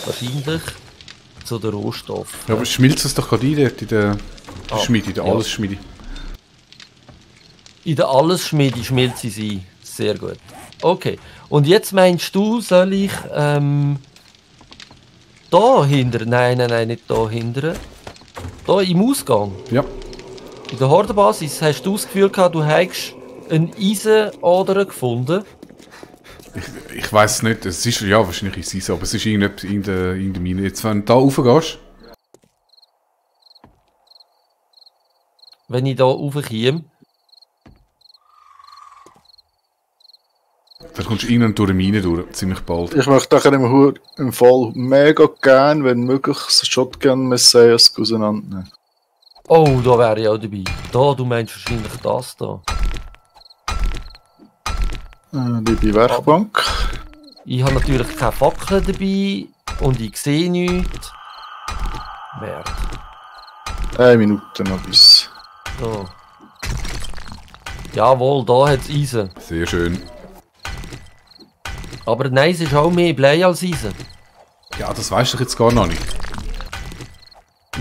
wahrscheinlich zu den Rohstoffen. Ja, aber schmilzt es doch gerade ein dort in der Schmiede, in der ja. Allesschmiede. In der Allesschmiede schmilzt sie ein. Sehr gut. Okay. Und jetzt meinst du, soll ich da hinter? Nein, nicht da hinter. Da im Ausgang. Ja. In der Hordenbasis hast du das Gefühl gehabt, du hättest eine Eisenader gefunden. Ich weiß es nicht, es ist ja wahrscheinlich Eisen, aber es ist irgendetwas in der Mine. Jetzt, wenn du da rauf gehst. Wenn ich da raufkomme. Dann kommst du irgendwann durch die Mine durch, ziemlich bald. Ich möchte nachher im Fall mega gern, wenn möglich, das Shotgun Messias auseinandernehmen. Oh, da wäre ich auch dabei. Da, du meinst wahrscheinlich das da. Liebe Werkbank. Ich habe natürlich keine Fackel dabei und ich sehe nichts. Merde. 1 Minute noch bis. So. Jawohl, da hat es Eisen. Sehr schön. Aber nein, es ist auch mehr Blei als Eisen. Ja, das weißt du jetzt gar noch nicht.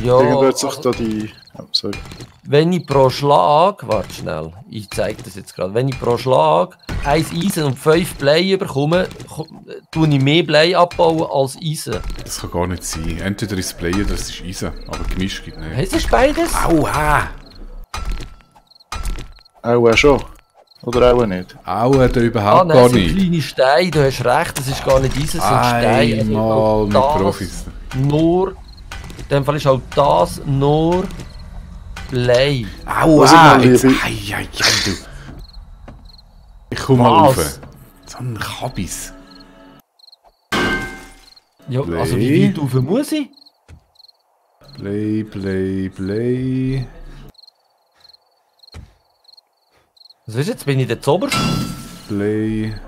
Ja, Irgendwo hat sich da die. Oh, sorry. wenn ich pro Schlag, warte schnell, ich zeige das jetzt gerade, wenn ich pro Schlag 1 Eisen und 5 Blei bekomme, tue ich mehr Blei abbauen als Eisen. Das kann gar nicht sein. Entweder ist es Blei oder es ist Eisen, aber gemischt gibt nicht. Es ist beides? Aua! Auch schon. Oder auch nicht. Aua, da überhaupt Nein, gar es sind nicht. kleine Steine, du hast recht, das ist gar nicht Eisen, es sind Steine. Einmal mit Profis. Nur, in dem Fall ist auch das nur Blei. Aua! Also, Jetzt, liebe- du. Ich komme mal Was? rauf. So ein Kabis. Ja, Blei. also wie weit rauf muss ich? Blei. Was ist jetzt? Bin ich der Zober? Blei.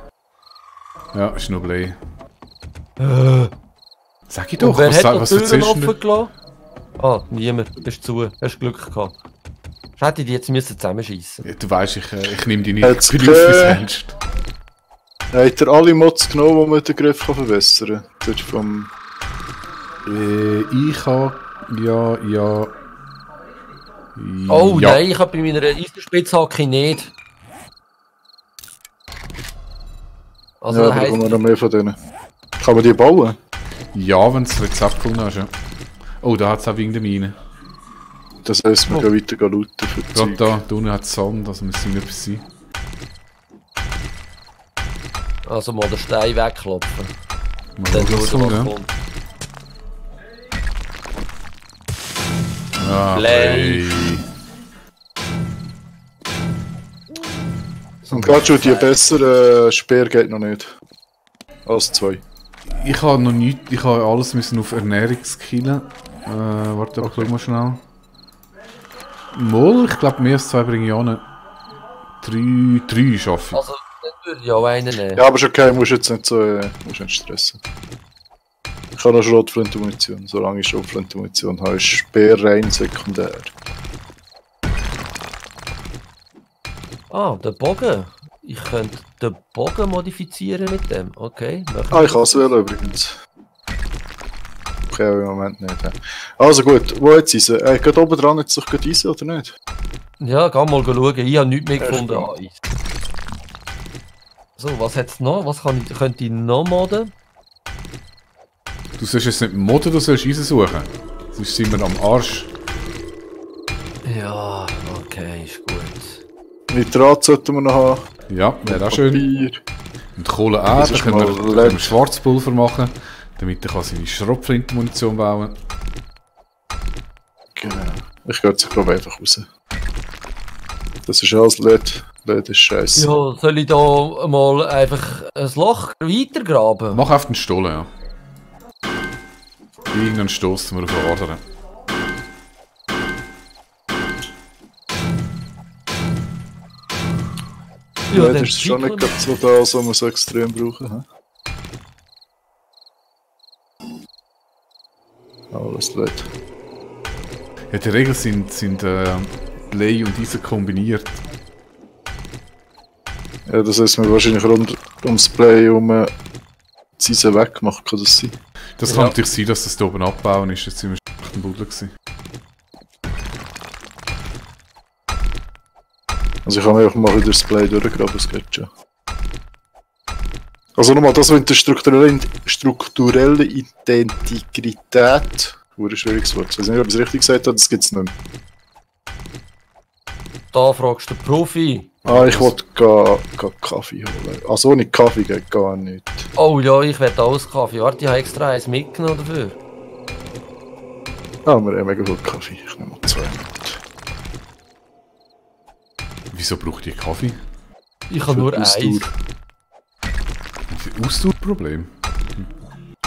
Ja, ist nur Blei. Sag ich Und doch, wer hat was die Türen erzählst du offen gelassen? Ah, niemand. Bist zu. Hast Glück gehabt. Hätte ich die jetzt müssen zusammenschießen. Ja, du weißt, ich nehme die nicht. Jetzt Ich bin auf das Fenster. Habt ihr alle Mods genommen, die man den Griff verbessern kann? Das ist vom. Ich habe. Ja. Oh ja. nein, ich habe bei meiner Eisenspitzhacke nicht. Also Ja, das da heisst, kommen wir noch mehr von denen. Kann man die bauen? Ja, wenn du das Rezept gefunden hast, ja. Oh, da hat es auch wegen der Mine. Das heisst, wir gehen weiter looten für die Gerade Zeug. da unten hat es Sand, also muss es etwas sein. also mal den Stein wegklopfen. Mal Dann schauen, was schauen, kommt, was ja. kommt. Ah, Blei. Und gerade schon die besseren Speer geht noch nicht. Als 2. Ich habe noch nichts, ich habe alles müssen auf Ernährung skillen. Warte, aber schau mal schnell. Moll, ich glaube mehr als 2 bringe ich auch nicht. 3 schaffe ich. Also, dann würde ich auch einen nehmen. Ja, aber ist okay, musst jetzt nicht so musst nicht stressen. Ich habe noch Schrotflintenmunition. Solange ich Schrotflintenmunition habe, ist Speer rein sekundär. Ah, der Bogen. Ich könnte den Bogen modifizieren mit dem. Okay. Ah, ich kann es wählen übrigens. Okay, aber im Moment nicht. Ja. Also gut, wo jetzt ist er? Geht oben dran jetzt doch gerade Eisen, oder nicht? Ja, geh mal schauen. Ich habe nichts mehr Echt, gefunden. ja. an Eis. So, was hat's noch? Was könnte ich noch modden? Du sollst jetzt nicht modden, du sollst Eisen suchen. Sonst sind wir am Arsch. Ja, okay, ist gut. Nitrat sollten wir noch haben. Ja, wäre auch schön. Papier. Und Kohle auch, Das dann ist können mal wir, dann leck. können wir Schwarzpulver machen, damit er kann seine Schrotflintenmunition bauen. Genau. Ich gehe jetzt glaube einfach raus. Das ist alles LED. LED ist scheiße. Ja, soll ich da mal einfach ein Loch weitergraben? Mach auf den Stollen, ja. Irgendwann stoßen wir auf den Ader. Ja, LED dann ist schon nicht schickeln gerade so das, was wir so extrem brauchen. He? Alles LED. Ja, in der Regel sind Blei und Eisen kombiniert. Ja, das heisst, wir wahrscheinlich rund ums Play das Eisen wegmachen, kann das sein? Das kann natürlich sein, dass das hier oben abbauen ist. Jetzt sind wir echt im Buddel gewesen. Also ich kann einfach mal wieder das Play durchgraben, das geht schon. Also nochmal, das mit der strukturellen Integrität, ein schwieriges Wort. Ich weiß nicht, ob ich es richtig gesagt habe, das gibt es nicht mehr. Da fragst du den Profi. Ah, ich wollte Kaffee holen. Also ohne Kaffee geht gar nicht. Oh ja, ich werde alles Kaffee. Warte, ich habe extra eins mitgenommen dafür. Ah, wir haben mega gut Kaffee. Ich nehme mal 2 mit. Wieso braucht ihr Kaffee? Ich habe nur eins. Ausdauerproblem?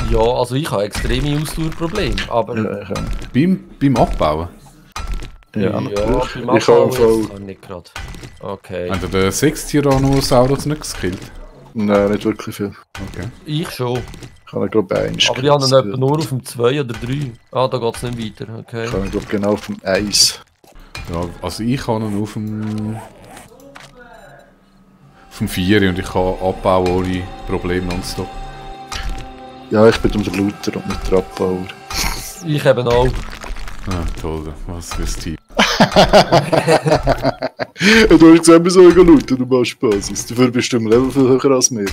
Ja, also ich habe extreme Ausdauerprobleme, aber... Ja, ich Beim Abbauen? Ja, natürlich. beim Ich habe Abbau jetzt nicht gerade. Okay. Haben den 6 Tyrannosaurus nicht geskillt? Nein, nicht wirklich viel. Okay. Ich schon. Ich kann ihn glaube ich 1. Aber ich habe ihn etwa nur auf dem 2 oder 3. Ah, da geht es nicht weiter, okay. Ich kann ihn glaube ich genau auf dem 1. Ja, also ich kann ihn auf dem 4 und ich kann abbauen ohne Probleme nonstop. Ja, ich bin um den Looter und nicht der Abbauer. Ich eben auch. Ah, toll, was für ein Team. Du hast gesagt, wir sollen looten, du machst Spaß. Dafür bist du im Level viel höher als mir.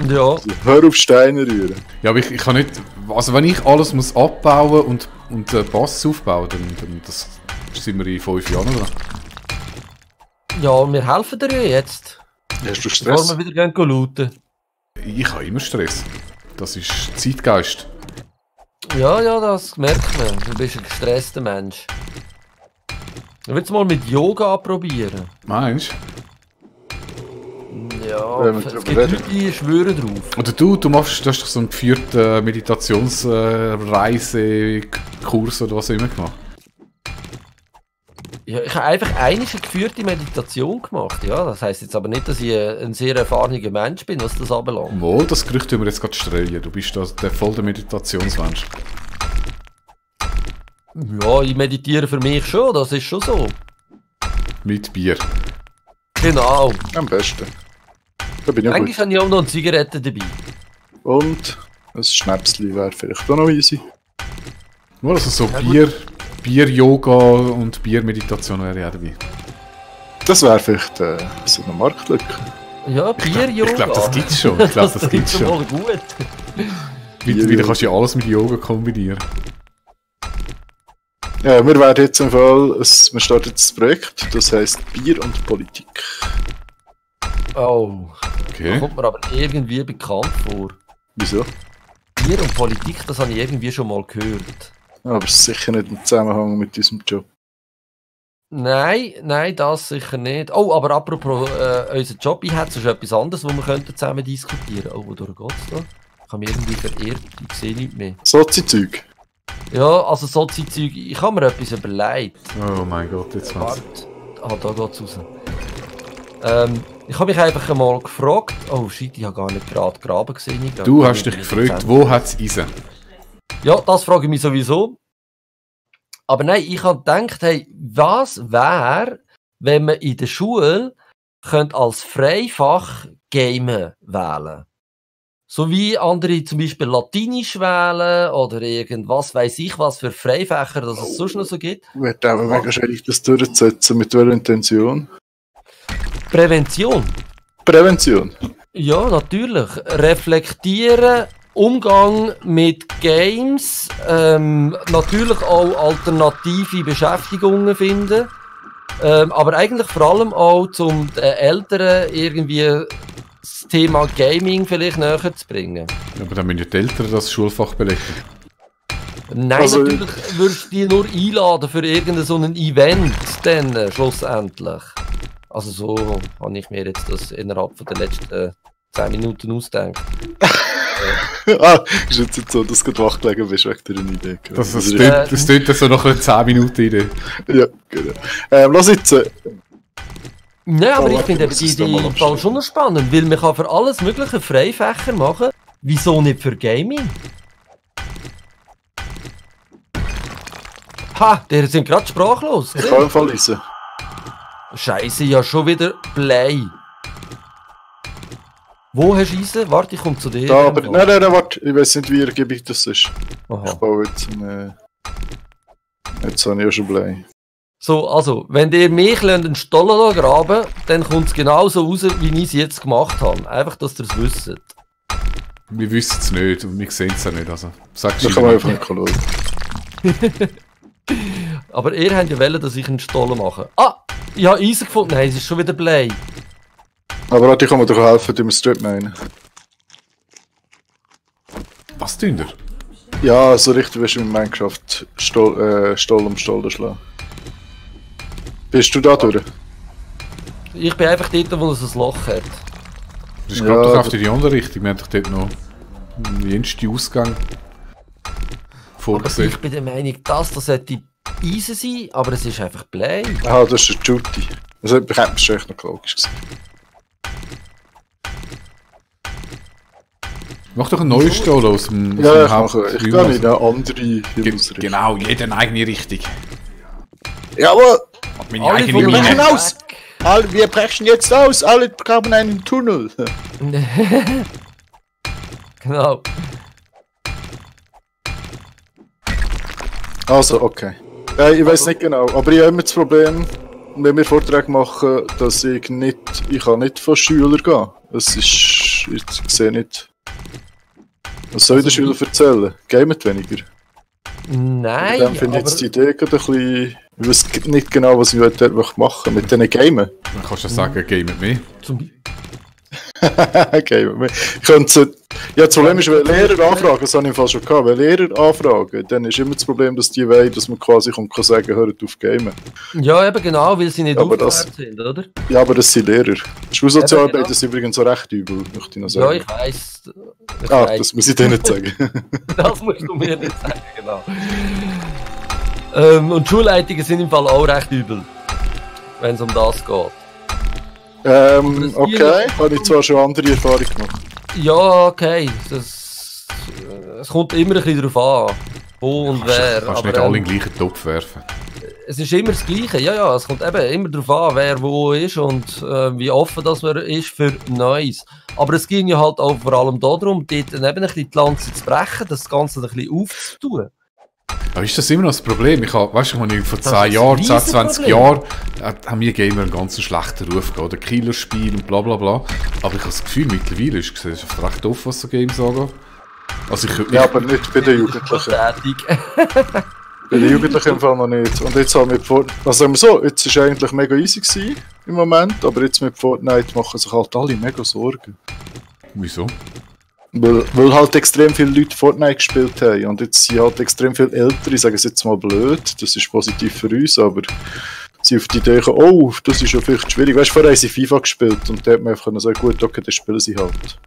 Ja. Also, hör auf Steine rühren. Ja, aber ich kann nicht... Also wenn ich alles muss abbauen und Bass aufbauen, dann das sind wir in 5 Jahren dran. Ja, wir helfen dir ja jetzt. Hast du Bevor Stress? wir wieder gehen looten. Ich habe immer Stress. Das ist Zeitgeist. Ja, ja, das merkt man. Du bist ein gestresster Mensch. Ich will es mal mit Yoga probieren. Meinst Ja, Wenn wir es drüber gibt reden. Leute, die schwören drauf. Oder du hast doch so einen geführten Meditationsreisekurs oder was auch immer gemacht. Ja, ich habe einfach eine geführte Meditation gemacht. Ja, das heisst jetzt aber nicht, dass ich ein sehr erfahrener Mensch bin, was das anbelangt. Wohl, das Gerücht tun wir jetzt gerade streuen. Du bist da der voll der Meditationsmensch. Ja, ich meditiere für mich schon, das ist schon so. Mit Bier. Genau. Am besten. Da bin ich auch Eigentlich gut. habe ich auch noch eine Zigarette dabei. Und ein Schnäpsli wäre vielleicht auch noch easy. Nur also so Ja, Bier-Yoga und Bier-Meditation wäre ja dabei. Das wäre vielleicht so eine Marktlücke. Ja, Bier-Yoga. Ich glaube, das gibt's schon. Ich glaube, das gibt's klingt schon. mal gut. Wieder kannst du ja alles mit Yoga kombinieren. Ja, wir werden jetzt im Fall, wir starten jetzt das Projekt, das heisst Bier und Politik. Oh, Okay. kommt mir aber irgendwie bekannt vor. Wieso? Bier und Politik, das habe ich irgendwie schon mal gehört. Aber sicher nicht im Zusammenhang mit diesem Job. Nein, das sicher nicht. Oh, aber apropos unser Job, ich hätte sonst etwas anderes, wo wir könnten zusammen diskutieren. Oh, wodurch geht's da? Ich habe mich irgendwie verirrt, ich sehe nichts mehr. Sozi-Zeug. Ja, also solche Zeug, ich habe mir etwas überlegt. Oh mein Gott, jetzt was. Warte, da geht's raus. Ich habe mich einfach einmal gefragt, oh shit, ich habe gar nicht gerade graben gesehen. Du hast dich gefragt, wo hat es Eisen? Ja, das frage ich mich sowieso. Aber nein, ich habe gedacht, hey, was wäre, wenn man in der Schule könnte als Freifach Gamen wählen? So wie andere zum Beispiel Latinisch wählen oder irgendwas, weiss ich, was für Freifächer das es sonst noch so gibt. Wird auch mega schwierig, das durchzusetzen. Mit welcher Intention? Prävention. Prävention. Ja, natürlich. Reflektieren, Umgang mit Games, natürlich auch alternative Beschäftigungen finden, aber eigentlich vor allem auch zum den Eltern irgendwie das Thema Gaming vielleicht näher zu bringen. Aber dann müssen ja die Eltern das Schulfach belegen. Nein, Also- natürlich würdest du die nur einladen für irgendein so ein Event dann schlussendlich. Also so habe ich mir jetzt das innerhalb von den letzten 10 Minuten ausgedacht. Ah, ist jetzt nicht so, dass du gerade wach gelegen bist wegen deiner Idee. Das ist- tönt so nach einer 10 Minuten Idee. Ja, genau. Lass jetzt. Nein, aber Oh, ich warte, finde eben muss die es da mal Idee im Fall abstellen. schon noch spannend, weil man kann für alles mögliche Freifächer machen. Wieso nicht für Gaming? Ha, die sind gerade sprachlos. Ich kann im Fall lesen. Scheiße, ja schon wieder Play. Wo hast du Eisen? Warte, ich komme zu dir. Da, aber nein, warte. Ich weiß nicht, wie ergiebig das ist. Ich Aha. baue jetzt eine... Jetzt habe ich ja schon Blei. So, also, wenn ihr mich einen Stollen graben, dann kommt es genauso raus, wie ich es jetzt gemacht habe. Einfach, dass ihr es wisst. Wir wissen es nicht und wir sehen es auch nicht. Also, sagst Da du kann man nicht. einfach nicht schauen. Aber ihr habt ja wollen, dass ich einen Stollen mache. Ah! Ich habe Eisen gefunden. Nein, es ist schon wieder Blei. Aber warte, ich kann mir doch helfen, indem wir Strip meinen. Was tun ihr? Ja, so richtig wie in Minecraft Stoll um Stoll schlagen. Bist du da durch? Ich bin einfach dort, wo es ein Loch hat. Das ist Ja, gerade doch auf das- die andere Richtung. Wir haben doch dort noch einen jensten Ausgang Aber vorgesehen. ich bin der Meinung, das sollte Eisen sein, aber es ist einfach Blei. Ah, das ist der Judy. Das hätte mir echt noch logisch gesagt. Mach doch einen neuen Stall aus dem, Ja, ich Haupt- mache. Ich gehe in eine andere Himmelsrichtung. Genau, jeder eine eigene Richtung. Jawohl! Meine Alle eigene von brechen Mine. mir aus. weg. Alle, wir brechen jetzt aus! Alle graben einen Tunnel! Genau. Also, okay. Ich weiß nicht genau, aber ich habe immer das Problem, wenn wir Vorträge machen, dass ich kann nicht von Schülern gehen. Es ist, ich sehe nicht. Was soll ich den Schülern erzählen? Gamet weniger. Nein, Dann finde ich aber jetzt die Idee gerade ein bisschen, ich weiß nicht genau, was ich dort machen mit diesen Gamen. Dann kannst du ja sagen, geh mit mir. zum, Gamen. Ich könnte, ja, das Problem ist, wenn Lehrer anfragen, das habe ich im Fall schon gehabt, wenn Lehrer anfragen, dann ist immer das Problem, dass die wollen, dass man quasi kann sagen, hört auf Gamen. ja, eben genau, weil sie nicht Aber aufgehört sind, oder? Ja, aber das sind Lehrer. Schulsozialarbeit genau. ist übrigens so recht übel, möchte ich noch Ja, sagen. ich weiss. Ich Ah, weiss. das muss ich dir nicht sagen. Das musst du mir nicht sagen, genau. Und Schulleitungen sind im Fall auch recht übel, wenn es um das geht. Okay, habe ich zwar schon andere Erfahrungen gemacht. Ja, okay. Es kommt immer ein bisschen darauf an, wo und wer. Kannst aber, nicht alle in den gleichen Topf werfen. es ist immer das Gleiche. Ja, ja, es kommt eben immer darauf an, wer wo ist und wie offen das man ist für Neues. Aber es ging ja halt auch vor allem darum, dort eben ein bisschen die Lanze zu brechen, das Ganze ein bisschen aufzutun. Aber ist das immer noch das Problem? Ich habe, weißt du, ich vor Das 10 ist Jahren, ein 10, 20 Riesenproblem. Jahren, haben wir Gamer einen ganz schlechten Ruf gehabt. Oder Killerspiel und bla bla bla. Aber ich habe das Gefühl, mittlerweile ist es recht doof, was so Games angeht. Also ich, Ja, aber nicht bei den Jugendlichen. Tätig. Bei den Jugendlichen im Fall noch nicht. Und jetzt haben wir also sagen wir so, jetzt ist eigentlich mega easy gewesen im Moment, aber jetzt mit Fortnite machen sich halt alle mega Sorgen. wieso? Weil halt extrem viele Leute Fortnite gespielt haben und jetzt sind halt extrem viele Ältere, ich sage es jetzt mal blöd, das ist positiv für uns, aber sie auf die Idee kommen, oh, das ist ja vielleicht schwierig. Weißt du, vorher haben sie FIFA gespielt und da hat man einfach können sagen, gut, okay, dann spielen sie halt.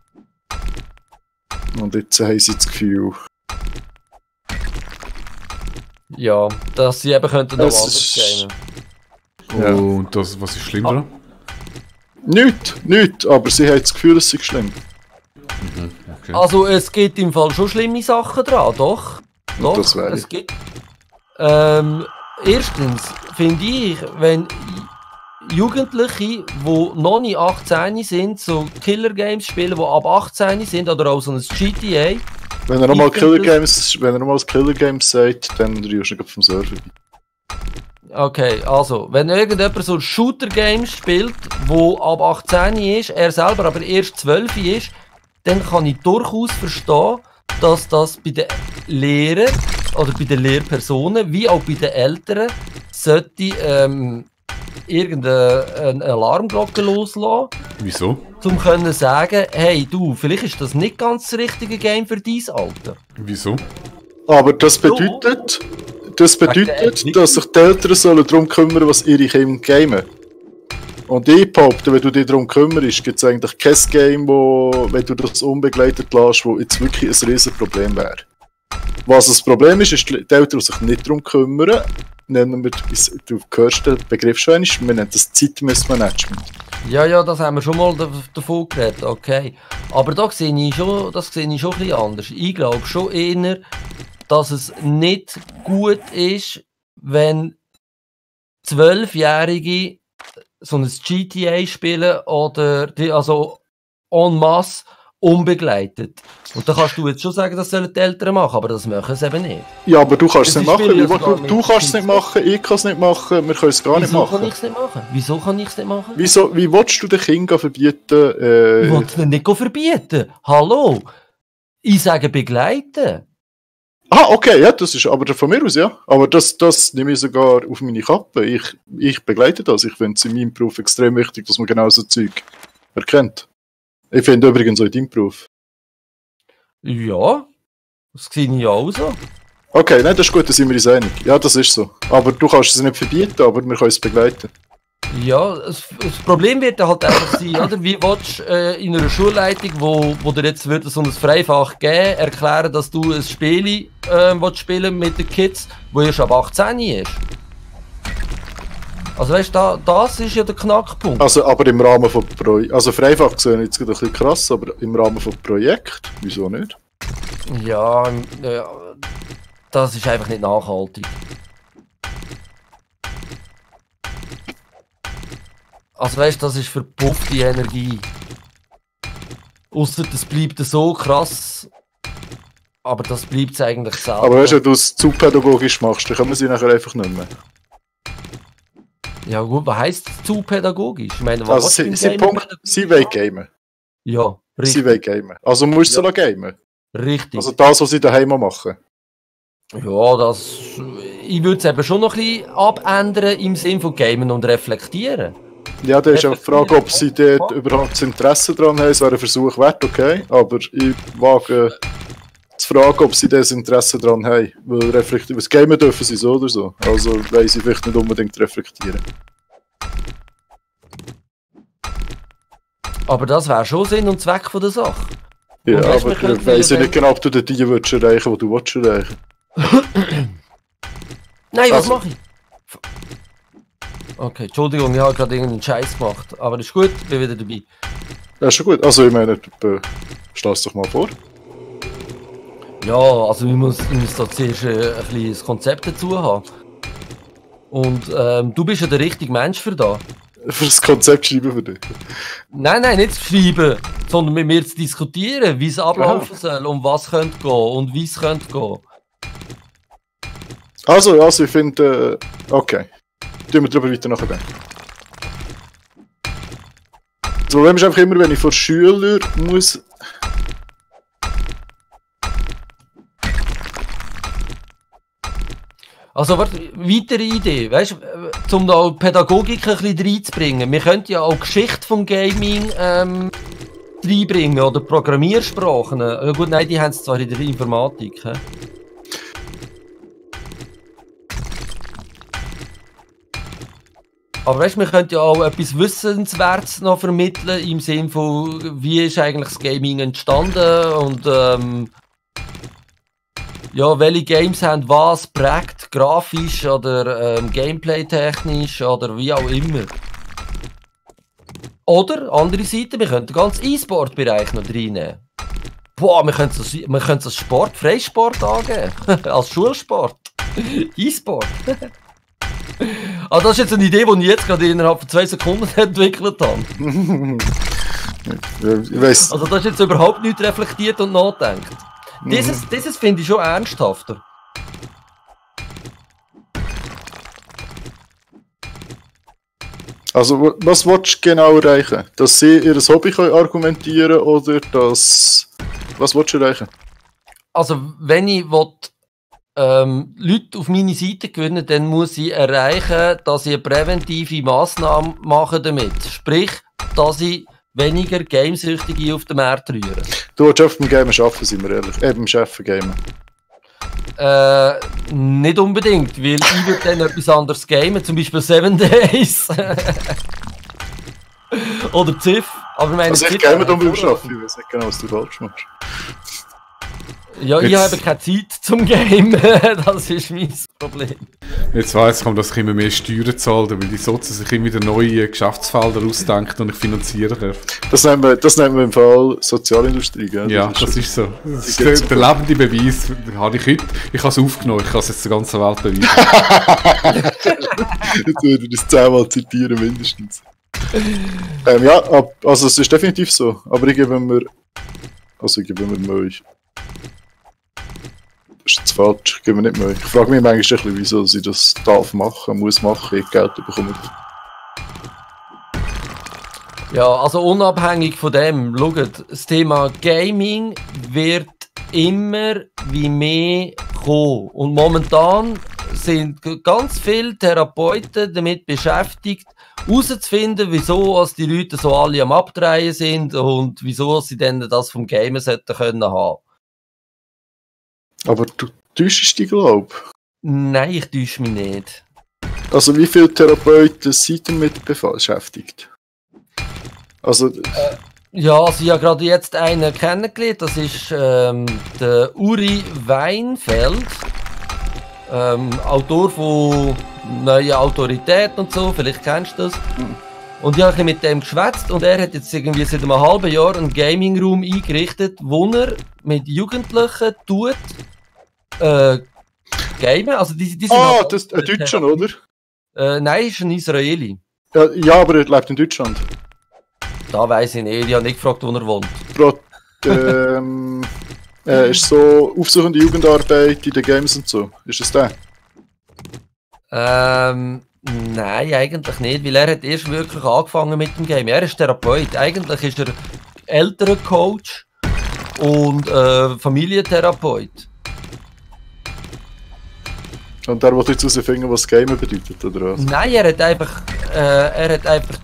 Und jetzt haben sie das Gefühl, Ja, dass sie eben könnten noch Es anders ist- gamen. Ja. Und das, was ist schlimm daran? nichts, aber sie haben das Gefühl, es sei schlimm. Okay. Also es gibt im Fall schon schlimme Sachen dran, doch. Doch, das wäre es gibt. Erstens finde ich, wenn Jugendliche, die noch nicht 18 sind, so Killer-Games spielen, die ab 18 sind, oder auch so ein GTA, Wenn er nochmal Ich find Killer Games sagt, dann rührst du ihn vom Server. okay, also, wenn irgendjemand so Shooter-Games spielt, wo ab 18 ist, er selber aber erst 12 ist, dann kann ich durchaus verstehen, dass das bei den Lehrern oder bei den Lehrpersonen, wie auch bei den Eltern, sollte irgendeine Alarmglocke loslassen, Wieso? um können sagen, hey du, vielleicht ist das nicht ganz das richtige Game für dein Alter. Wieso? Aber das bedeutet, dass sich die Eltern sollen darum kümmern, was ihre Kinder gamen. Und ich behaupte, wenn du dich darum kümmerst, gibt es eigentlich kein Game, wo, wenn du das unbegleitet lässt, wo jetzt wirklich ein Riesenproblem wäre. Was das Problem ist, die Eltern, die sich nicht darum kümmern, nennen wir, du hörst den Begriff schon einmal, wir nennen das Zeitmessmanagement. Ja, ja, das haben wir schon mal davon geredet, okay. Aber da sehe ich schon, das sehe ich schon ein bisschen anders. Ich glaube schon eher, dass es nicht gut ist, wenn 12-Jährige so ein GTA spielen oder die, also en masse unbegleitet. Und da kannst du jetzt schon sagen, das sollen die Eltern machen, aber das machen sie eben nicht. Ja, aber du kannst es nicht machen. Spiel ja sogar Du kannst es nicht machen, ich kann es nicht machen, wir können es gar nicht Wieso kann machen. ich es nicht machen? Wieso kann ich es nicht machen? Wie willst du den Kindern verbieten? Ich will es nicht verbieten. Hallo? Ich sage begleiten. Okay, ja, das ist aber von mir aus, ja. Aber das nehme ich sogar auf meine Kappe. Ich begleite das. Ich finde es in meinem Beruf extrem wichtig, dass man genau so Zeug erkennt. Ich finde übrigens auch in deinem Beruf. Ja, das sehe ich ja auch so. Okay, nein, das ist gut, da sind wir uns einig. Ja, das ist so. Aber du kannst es nicht verbieten, aber wir können es begleiten. Ja, das Problem wird halt einfach sein, oder? Wie willst du in einer Schulleitung, wo dir jetzt wird so ein Freifach geben, erklären, dass du ein Spiel spielen mit den Kids, wo erst ab 18 ist? Also weißt du, das ist ja der Knackpunkt. Also, aber im Rahmen von Projekt. Also Freifach gesehen jetzt gerade ein bisschen krass, aber im Rahmen von Projekt, wieso nicht? Ja, das ist einfach nicht nachhaltig. Also weißt du, das ist verpuffte Energie. Ausser das bleibt so krass. Aber das bleibt es eigentlich selten. Aber weißt du, wenn du es zu pädagogisch machst, dann können wir sie nachher einfach nicht mehr. Ja gut, was heisst zu pädagogisch? Ich meine, Also was sie wollen gamen. Ja, richtig. Sie wollen gamen. Also musst du sie gamen. Richtig. Also das, was sie daheim machen. Ja, ich würde es eben schon noch ein bisschen abändern im Sinne von Gamen und Reflektieren. Ja, da ist auch die Frage, ob sie dort überhaupt das Interesse dran haben. Es wäre ein Versuch wert, okay. Aber ich wage zu fragen, ob sie das Interesse dran haben. Weil reflektieren, was gamen dürfen sie so oder so. Also wollen sie vielleicht nicht unbedingt reflektieren. Aber das wäre schon Sinn und Zweck von der Sache. Ja, Und weißt, aber ich weiss ja nicht genau, ob du die willst erreichen, die du willst erreichen. Nein, was Also. mache ich? Okay, Entschuldigung, ich habe gerade irgendeinen Scheiß gemacht. Aber ist gut, bin wieder dabei. Ja, ist schon gut. Also ich meine, stell es doch mal vor. Ja, also ich muss da zuerst ein bisschen das Konzept dazu haben. Und du bist ja der richtige Mensch für das. Für das Konzept schreiben für dich. Nein, nicht zu schreiben, sondern mit mir zu diskutieren, wie es ablaufen soll, um was könnte gehen und wie es könnte gehen. Also ich finde, okay. Tun wir darüber weiter nachdenken. Das Problem ist einfach immer, wenn ich vor Schülern muss... Also, warte, weitere Idee, weißt du, um da Pädagogik ein bisschen reinzubringen. Wir könnten ja auch Geschichte vom Gaming reinbringen oder Programmiersprachen. Ja gut, nein, die haben es zwar in der Informatik. He? Aber weißt du, wir könnten ja auch etwas Wissenswertes noch vermitteln, im Sinne von, wie ist eigentlich das Gaming entstanden und ja, welche Games haben was prägt, grafisch oder gameplay-technisch oder wie auch immer. Oder, andere Seite, wir könnten den ganzen E-Sport-Bereich noch reinnehmen. Boah, wir können es als Sport, Freisport angeben. Als Schulsport. E-Sport. Ah, das ist jetzt eine Idee, die ich jetzt gerade innerhalb von 2 Sekunden entwickelt habe. Ich weiss. Also das ist jetzt überhaupt nicht reflektiert und nachdenkt. Dieses finde ich schon ernsthafter. Also, was willst du genau erreichen? Dass sie ihr Hobby können argumentieren oder dass... Was willst du erreichen? Also, wenn ich Leute auf meine Seite gewinnen, dann muss ich erreichen, dass ich eine präventive Massnahme mache damit. Sprich, dass ich weniger Gamesüchtige auf den Markt rühre. Du willst auf dem Gamen arbeiten, sind wir ehrlich. Eben Chef Gamen. Nicht unbedingt, weil ich würde dann etwas anderes gamen, zum Beispiel 7 Days. Oder Ziff. Aber meine, also ich game dann beim Arbeiten, ich weiß nicht genau, was du falsch machst. Ja, ich habe keine Zeit zum Game, das ist mein Problem. Jetzt weiss ich, dass ich immer mehr Steuern zahle, weil die Sozi sich immer wieder neue Geschäftsfelder ausdenken und ich finanzieren darf. Das nennen wir im Fall Sozialindustrie, gell? Ja, das ist so. Das ist der lebende Beweis, den habe ich heute. Ich habe es aufgenommen, ich kann es jetzt der ganzen Welt beweisen. Jetzt würde ich das 10-mal zitieren, mindestens. Ja, also es ist definitiv so. Aber ich gebe mir Also ich gebe mir Mühe. Das ist jetzt falsch, ich gebe mir nicht Mühe. Ich frage mich manchmal ein bisschen, wieso sie das darf machen, muss machen, ich Geld bekomme. Ja, also unabhängig von dem, schaut, das Thema Gaming wird immer wie mehr kommen. Und momentan sind ganz viele Therapeuten damit beschäftigt, herauszufinden, wieso die Leute so alle am Abdrehen sind und wieso sie denn das vom Gamen sollten können haben. Aber du täuschst dich, glaube ich. Nein, ich täusche mich nicht. Also wie viele Therapeuten sind damit beschäftigt? Also... Ja, also ich habe gerade jetzt einen kennengelernt, das ist der Uri Weinfeld, Autor von Neue Autorität und so, vielleicht kennst du das. Und ich habe mit dem geschwätzt und er hat jetzt irgendwie seit einem halben Jahr einen Gaming-Room eingerichtet, wo er mit Jugendlichen tut gamen. Also die sind das ist ein Deutscher, oder? Nein, ist ein Israeli. Ja, aber er lebt in Deutschland. Da weiss ich nicht, ich habe nicht gefragt, wo er wohnt. Ist so aufsuchende Jugendarbeit in den Games und so. Ist es der? Nein, eigentlich nicht, weil er hat erst wirklich angefangen mit dem Game. Er ist Therapeut. Eigentlich ist er Elterncoach und Familientherapeut. Und der will jetzt herausfinden, was Gamen bedeutet, oder was? Nein, er hat einfach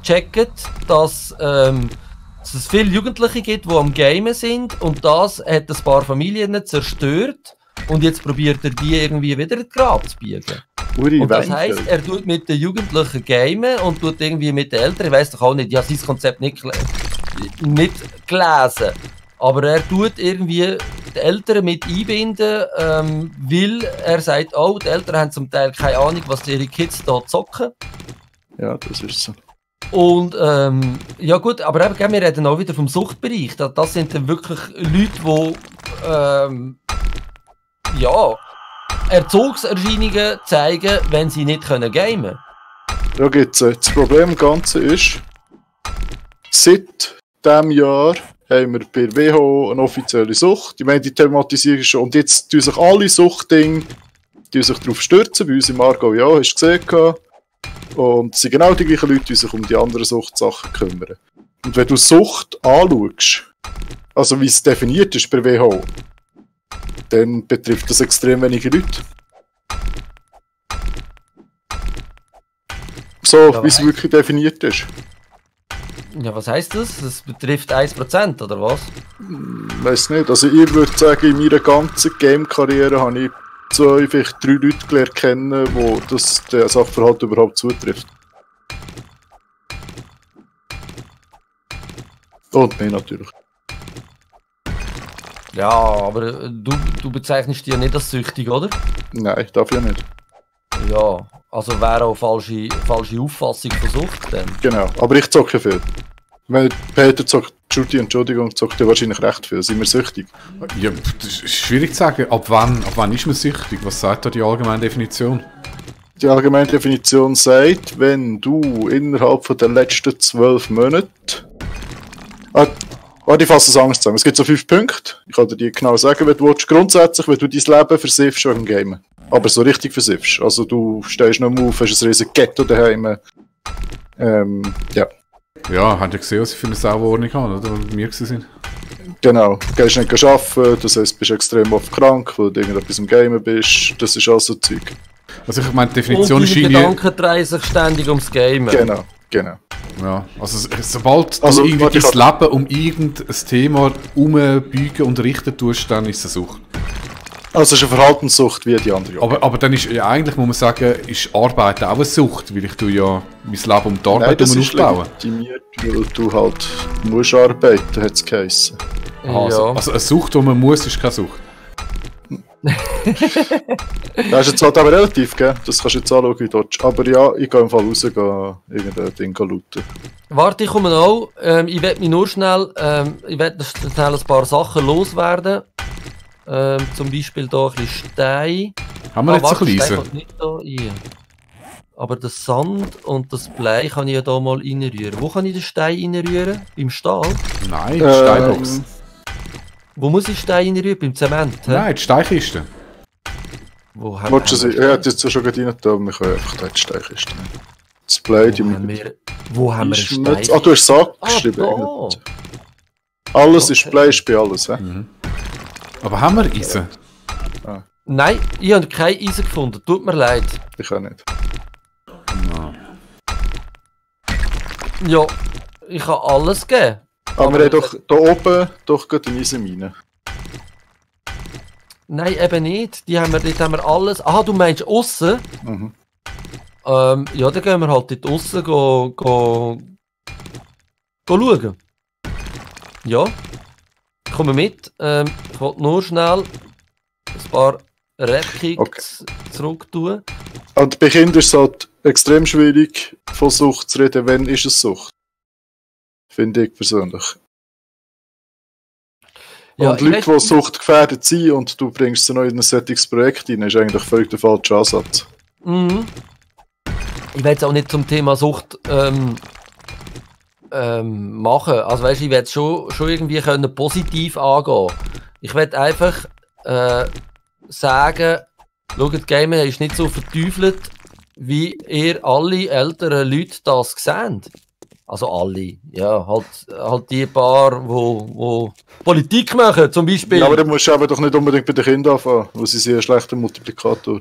gecheckt, dass es viele Jugendliche gibt, die am Gamen sind und das hat ein paar Familien zerstört und jetzt probiert er die irgendwie wieder in den Grab zu biegen. Und das heisst, er tut mit den Jugendlichen gamen und tut irgendwie mit den Eltern, ich weiss doch auch nicht, ich habe sein Konzept nicht gelesen, aber er tut irgendwie die Eltern mit einbinden, weil er sagt, oh, die Eltern haben zum Teil keine Ahnung, was ihre Kids da zocken. Ja, das ist so. Und ja gut, aber eben, wir reden auch wieder vom Suchtbereich. Das sind dann wirklich Leute, die ja, Erzugserscheinungen zeigen, wenn sie nicht gamen können. Ja, gibt's. Das Problem im Ganzen ist, seit diesem Jahr haben wir bei WHO eine offizielle Sucht. Ich meine, die thematisieren schon. Und jetzt tun sich alle Suchtdinge darauf stürzen. Bei uns im Aargau, ja, hast du gesehen. Und es sind genau die gleichen Leute, die sich um die anderen Suchtsachen kümmern. Und wenn du Sucht anschaust, also wie es definiert ist bei WHO, dann betrifft das extrem wenige Leute. So, ja, wie es wirklich definiert ist. Ja, was heisst das? Das betrifft 1%, oder was? Weiss nicht. Also ich würde sagen, in meiner ganzen Game-Karriere habe ich vielleicht 3 Leute gelernt kennen, wo das der Sachverhalt überhaupt zutrifft. Und mir natürlich. Ja, aber du bezeichnest dich ja nicht als süchtig, oder? Nein, darf ich nicht. Ja, also wäre auch falsche Auffassung von Sucht dann. Genau, aber ich zocke viel. Wenn Peter zockt, Entschuldigung, zockt er wahrscheinlich recht viel. Sind wir süchtig? Ja, das ist schwierig zu sagen. Ab wann ist man süchtig? Was sagt da die allgemeine Definition? Die allgemeine Definition sagt, wenn du innerhalb von den letzten 12 Monaten... ich fasse es anders zusammen. Es gibt so 5 Punkte. Ich kann dir die genau sagen, wenn du willst. Grundsätzlich, wenn du dein Leben versiffst schon im Game. Aber so richtig versiffst. Also du stehst nicht mehr auf, hast ein riesiges Ghetto daheim. Ja. Ja, habt ihr gesehen, was ich für eine Sauberordnung habe, oder? Bei mir sind. Genau. Du gehst nicht arbeiten, das heisst, du bist extrem oft krank, weil du irgendetwas im Game bist. Das ist also Zeug. Also ich meine, die Definition ist irgendwie... Und die Gedanken drehen sich ständig ums Game. Genau. Ja, also sobald du irgendwie dein Leben um irgendein Thema umbeugen und richten tust, dann ist es eine Sucht. Also es ist eine Verhaltenssucht wie die andere. Aber dann ist ja eigentlich, muss man sagen, ist Arbeit auch eine Sucht, weil ich ja mein Leben um die Arbeit aufbauen. Legitimiert, weil du halt musst arbeiten, hat es geheissen. Also eine Sucht, die man muss, ist keine Sucht. Das ist jetzt halt aber relativ, gell? Das kannst du jetzt anschauen, wie Dodge. Aber ja, ich gehe im Fall raus, irgendein Ding looten. Warte, ich komme noch. Ich werde mich nur schnell ein paar Sachen loswerden. Zum Beispiel hier ein bisschen Stein. Haben wir jetzt so klein? Nicht da rein. Aber der Sand und das Blei kann ich ja hier mal reinrühren. Wo kann ich den Stein reinrühren? Im Stahl? Nein, Steinbox. Wo muss ich Steine rüber? Beim Zement? Hä? Nein, die Steinkiste. Wo haben Wolltest du sie? Er hat jetzt ja schon gerade rein, aber wir können einfach da die Steinkiste nehmen. Das Palladium. Wo haben wir einen Stein? Ah, du hast Sack Ah, geschrieben. da. Alles ist Blei, bei alles, hä? Aber haben wir Eisen? Nein, ich habe kein Eisen gefunden. Tut mir leid. Ich auch nicht. Ja, ich kann alles geben. Aber wir haben doch da oben doch gerade eine Eisenmine. Nein, eben nicht. Dort haben wir alles. Ah, du meinst aussen? Mhm. Ja, dann gehen wir halt dort aussen schauen. Ja. Komm mit. Ich wollte nur schnell ein paar Rap-Kicks zurück tun. Und bei Kindern ist es halt extrem schwierig, von Sucht zu reden. Wann ist es Sucht? Finde ich persönlich. Ja, und Leute, die suchtgefährdet sind und du bringst sie noch in ein solches Projekt rein, ist eigentlich völlig der falsche Ansatz. Mhm. Ich will jetzt auch nicht zum Thema Sucht machen. Also weißt, ich will es schon irgendwie können positiv angehen. Ich will einfach sagen, schaut, Gamer ist nicht so verteufelt, wie ihr alle älteren Leute das seht. Also alle, ja, halt die paar, wo Politik machen, zum Beispiel. Ja, aber dann musst du aber doch nicht unbedingt bei den Kindern anfangen, weil sie sind ein schlechter Multiplikator.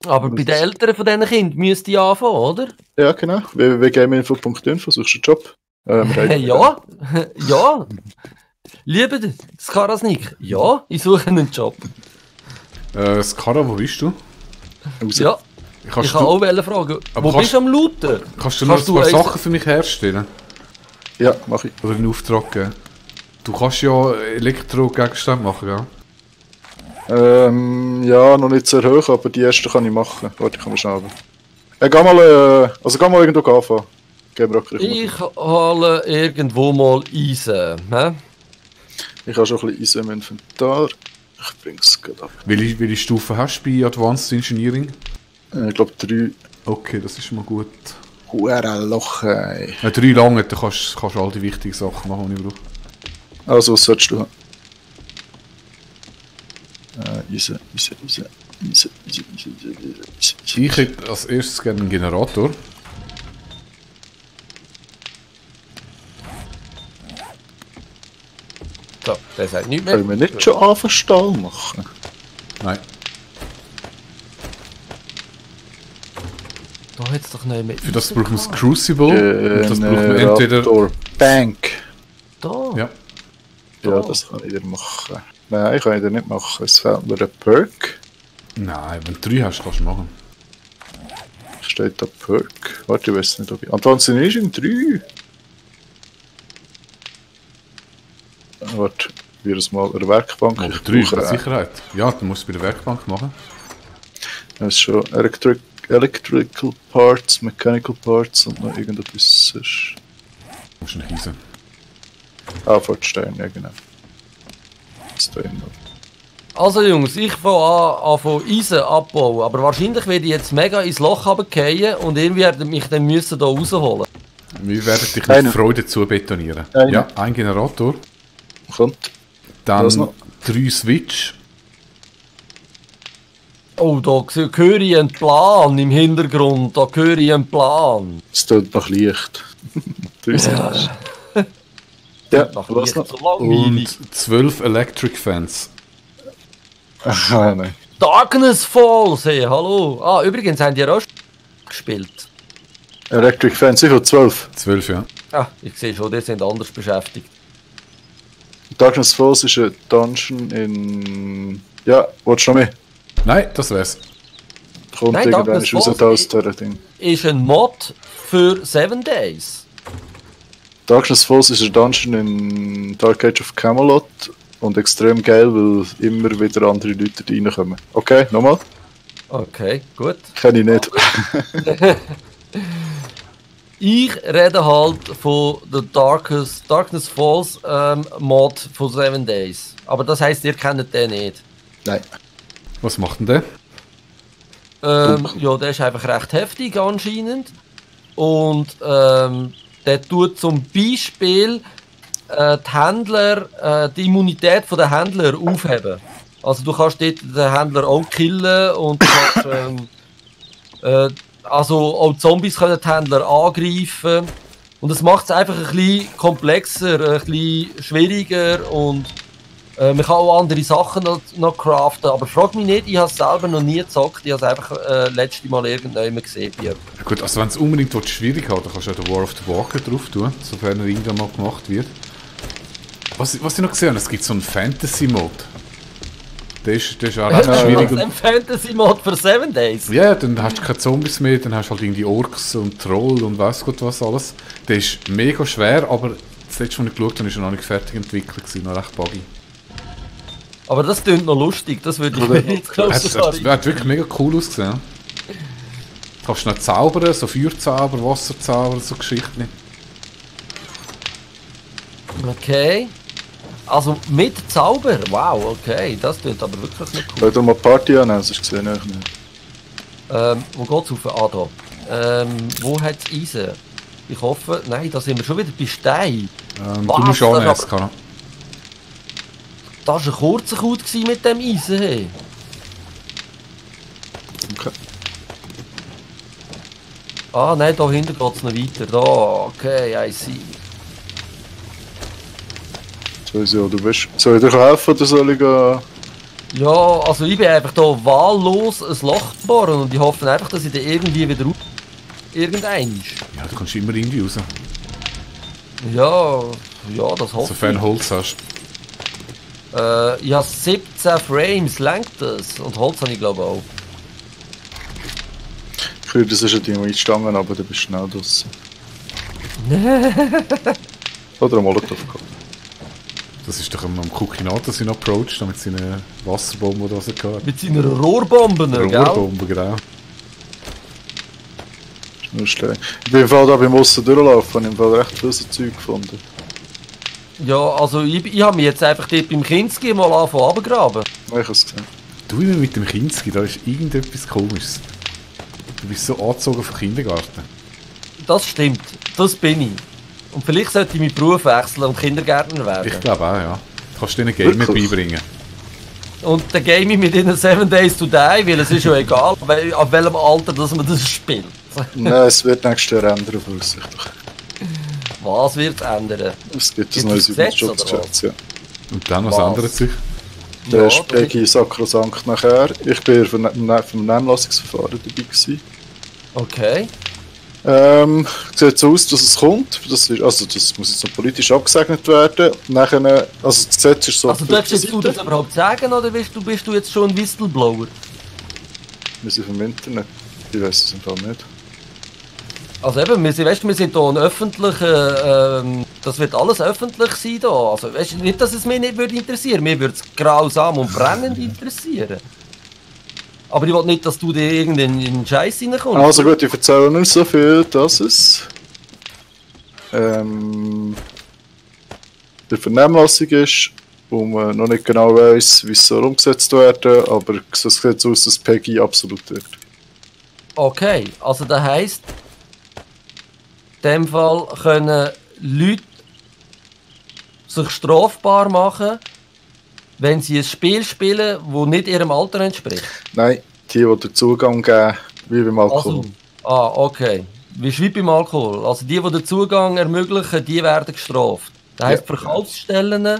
Aber bei den Eltern von diesen Kindern müsste ich anfangen, oder? Ja, genau. www.gameinfo.info suchst du einen Job. Ja, ja. Liebe Skarasnik, ja, ich suche einen Job. Skara, wo bist du? Ja, ich kann auch fragen. Wo bist du am Looten? Kannst du noch ein paar Sachen für mich herstellen? Ja, mach ich. Oder einen Auftrag geben? Du kannst ja Elektrogegenstände machen, gell? Ja, noch nicht sehr hoch, aber die ersten kann ich machen. Warte, ich kann mal schnell. Geh mal irgendwo anfangen. Ich hole irgendwo mal Eisen. Hä? Ich habe schon ein bisschen Eisen im Inventar. Ich bring's gerade ab. Welche Stufe hast du bei Advanced Engineering? Ich glaube 3. Okay, das ist mal gut. Loch, ey. 3 lange, dann kannst du all die wichtigen Sachen machen, die ich brauche. Also, was solltest du haben? Eisen. Ich hätte als erstes gerne einen Generator. So, der sagt nichts mehr. Können wir nicht schon anfangen Stall machen? Nein. Da hat es doch nicht mehr. Für das brauchen wir das Crucible. Und das brauchen wir entweder... Bank. Da? Ja. Ja, das kann ich dir machen. Nein, ich kann ich dir nicht machen. Es fehlt mir ein Perk. Nein, wenn du 3 hast, kannst du machen. Steht da Perk? Warte, ich weiß nicht, ob ich... Ansonsten ist in 3. Warte, wir es mal eine Werkbank. Oder Ich 3, brauche, für Sicherheit. Ja, du musst es bei der Werkbank machen. Das ist schon Electrical Parts, Mechanical Parts und noch irgendetwas. Du musst nicht Eisen. Fortstein, ja genau. Das da immer. Also Jungs, ich fange an Eisen abbauen, aber wahrscheinlich werde ich jetzt mega ins Loch runterfallen und ihr werdet mich dann müssen da rausholen. Wir werden dich mit Freude zu betonieren. Ja, ein Generator. Kommt. Dann 3 Switch. Oh, da höre ich einen Plan im Hintergrund, da höre ich einen Plan. Es tut noch Licht. Ja, was noch? So langweilig. Und 12 Electric Fans. Nein. Darkness Falls, hey, hallo. Ah, übrigens haben die auch gespielt. Electric Fans, wie viel? 12? 12, ja. Ah, ich sehe schon, die sind anders beschäftigt. Darkness Falls ist ein Dungeon in... Ja, willst du noch mehr? Nein, das wär's. Kommt Nein, irgendwann Darkness raus Falls aus dieser Ding. Ist ein Mod für 7 Days. Darkness Falls ist ein Dungeon in Dark Age of Camelot und extrem geil, weil immer wieder andere Leute reinkommen. Okay, nochmal? Okay, gut. Kenne ich nicht. Ich rede halt von der Darkness Falls Mod von 7 Days. Aber das heisst, ihr kennt den nicht. Nein. Was macht denn der? Ja, der ist einfach recht heftig anscheinend. Und der tut zum Beispiel die Händler, die Immunität der Händler aufheben. Also du kannst dort den Händler auch killen und du kannst, also auch Zombies können die Händler angreifen. Und das macht es einfach ein bisschen komplexer, ein bisschen schwieriger und man kann auch andere Sachen noch craften. Aber frag mich nicht, ich habe es selber noch nie gezockt, ich habe es einfach letzte Mal irgendjemand gesehen. Ja gut, also wenn es unbedingt schwierig hat, dann kannst du ja den War of the Walker drauf tun, sofern er irgendwann mal gemacht wird. Was ich noch gesehen habe, es gibt so einen Fantasy-Mode. Der ist auch recht schwierig. Ein Fantasy-Mode für 7 Days? Ja, dann hast du keine Zombies mehr, dann hast du halt irgendwie Orks und Troll und weiss Gott was alles. Der ist mega schwer, aber das letzte, was ich geschaut habe, ist noch nicht fertig entwickelt, noch recht buggy. Aber das klingt noch lustig, das würde ich mir nicht glauben. Das hat wirklich mega cool ausgesehen. Du kannst noch zaubern, so Feuerzauber, Wasserzauber, so Geschichten. Okay. Also mit Zauber? Wow, okay, das klingt aber wirklich nicht cool. Wollt ihr mal Party annehmen, sonst gesehen ich nicht. Wo geht's auf? Da. Wo hat es Eisen? Ich hoffe, nein, da sind wir schon wieder bei Stein. Du musst annehmen, Skala. Das war ein kurzer Coup mit dem Eisen. Hey. Okay. Ah nein, da hinten geht es noch weiter. Da, okay, I see. So, du bist. Soll ich dir helfen oder soll ich gehen? Ja, also ich bin einfach hier wahllos ein Loch bohren und ich hoffe einfach, dass ich da irgendwie wieder raus... Irgendein. Ja, du kommst immer irgendwie raus. Ja, das hoffe Sofern Holz hast. ich habe 17 Frames, lenkt das? Und Holz habe ich glaube auch. Ich würde das ist ein Ding eingestangen, aber du bist schnell draus. Oder ein Molotov gehabt. Das ist doch am Kukinata sein Approach, damit seine Wasserbombe oder was er gehabt. Mit seiner Rohrbombe, gell? Rohrbombe, genau. Ist nur schlecht. Ich bin im Fall da beim Aussen durchlaufen und im Fall recht viel so Zeug gefunden. Ja, also ich habe mich jetzt einfach dort beim Kinski mal angefangen runtergraben. Ich habe es gesehen. Du immer mit dem Kinski, da ist irgendetwas Komisches. Du bist so angezogen vom Kindergarten. Das stimmt, das bin ich. Und vielleicht sollte ich meinen Beruf wechseln und Kindergärtner werden. Ich glaube auch, ja. Du kannst dir einen Game beibringen. Und dann game ich mit ihnen 7 Days to Die, weil es ist ja egal, ab welchem Alter dass man das spielt. Nein, es wird nächstes Jahr ändern, voraussichtlich. Was wird es ändern? Es gibt ein Gibt neues es Gesetz, Übungsschutzgesetz, ja. Und dann, was Was? ändert sich? Der Ja, ist Peggy sakrosankt nachher. Ich bin vom Vernehmlassungsverfahren dabei gewesen. Okay. Sieht so aus, dass es kommt. Das muss jetzt noch politisch abgesegnet werden. Nachher, also das Gesetz ist so. Also darfst du das überhaupt sagen oder bist du jetzt schon ein Whistleblower? Wir sind vom Internet. Ich weiß es im Fall nicht. Also eben, wir sind hier ein öffentlicher, das wird alles öffentlich sein hier. Also weißt, nicht, dass es mich nicht würde interessieren, mir würde es grausam und brennend interessieren. Aber ich will nicht, dass du dir irgendeinen Scheiß reinkommst. Also gut, ich erzähle nur so viel, dass es der Vernehmlassung ist und man noch nicht genau weiss, wie es soll umgesetzt werden, aber es sieht so aus, dass Peggy absolut wird. Okay, also das heisst, in dem Fall können Leute sich strafbar machen, wenn sie ein Spiel spielen, das nicht ihrem Alter entspricht. Nein, die den Zugang geben, wie beim Alkohol. Also, okay. Wie beim Alkohol. Also die den Zugang ermöglichen, die werden gestraft. Das heisst, Ja. Verkaufsstellen